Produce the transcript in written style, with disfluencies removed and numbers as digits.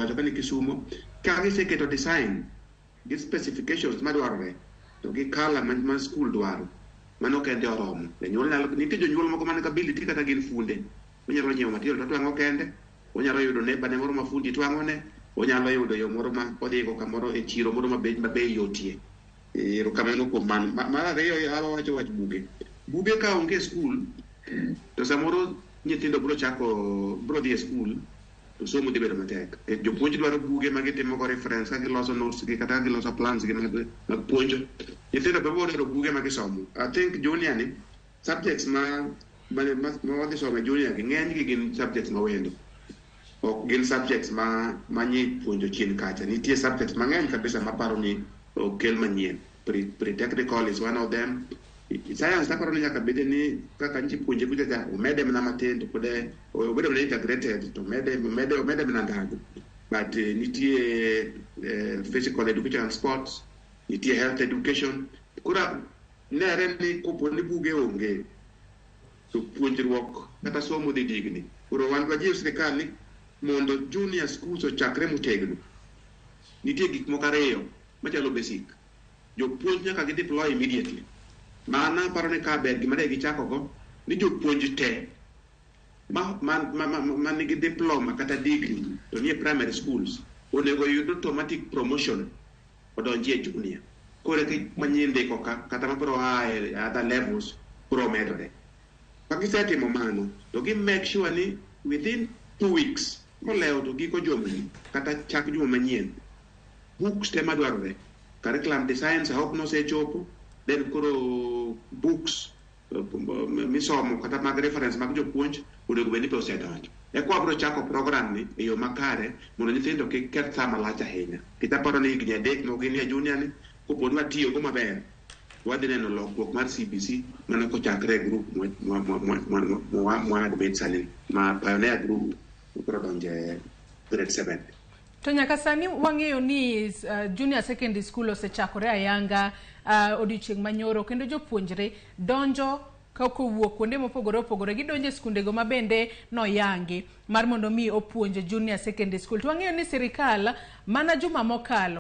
Pacho ka ni Kisumo, ka giseketo design gi specifications madwarore to gi color ma school dwaro, mano kende oromo. Janyuol nyalo, nitie jonyuol moko man ability kata gin funde, onyalo nyiewo material to twang'o kende, onyalo yudo neighbor ne moro ma fundi twang'one, onyalo yudo yo moro ma odhigo kamoro e chiro moro ma bei yotie. Erokamano kuom mano. Mar ariyo, awacho wach buge. Buge ka onge e school, to samoro nyithindo biro chako, biro dhi e school, to somo dhi bedo matek. Jopuonj dwaro buge ma gitimo go reference ka giloso notes gi kata ka giloso plans gi mag puonjo. Nyithindo be biro dwaro buge ma gisomo. I think junior ni, subjects ma wadhi somo e junior gi, ng'eny gi gin subjects ma wendo. Ok gin subjects ma nyi puonjo chien kacha. Nitie subjects mang'eny kabisa maparo ni okel manyien. Pre-technical is one of them. Science aparo ni nyaka bede ni kaka nchi puonje kucha cha omede mana matin to pod obedo mana integrated to omede mana ndhadhu. But nitie physical education and sports, nitie health education. Koro nere ni kopo ni buge onge to puonjruok kata somo dhi digni. Koro wan wajiw sirikal ni mondo junior schools ochakre motegno. Nitie gik moko ariyo machalo basic. Jopuonj nyaka gi deploy immediately. Mano aparo ni ka ber gima ne gichako go ni jopuonj te ma nigi diploma kata degree to nie primary schools onego yud automatic promotion odonji e junior. Koro eka manyien ndiko ka kata mabiro a e other levels biro medore. Ka gisetimo mano to gi make sure ni within 2 weeks kolewo to giko jumani kata chak juma manyien, books te madwarore, curriculum designs I hope nosechopo, then koro books misomo kata mag reference mag jopuonj onego bed ni be osedonjo. Eka wabiro chako program ni e yo makare mondo nyithindo kik keth sa malach ahinya. Nikech aparo ni higni 3 ma gin e junior ni, kopo ni watiyogo maber, wadhi neno lokruok mar CBC mana kochakre e group mwa admit sani ma pioneer group koro donjo e grade 7. To nyaka sani wang'eyo ni junior secondary school osechakore ayanga odiochieng' manyoro, kendo jopuonjre donjo ka kowuok kuonde mopogore opogore, gidonjo e skundego ma bende noyangi mar mondo mi opuonj junior secondary school. To wang'eyo ni sirikal mana juma mokalo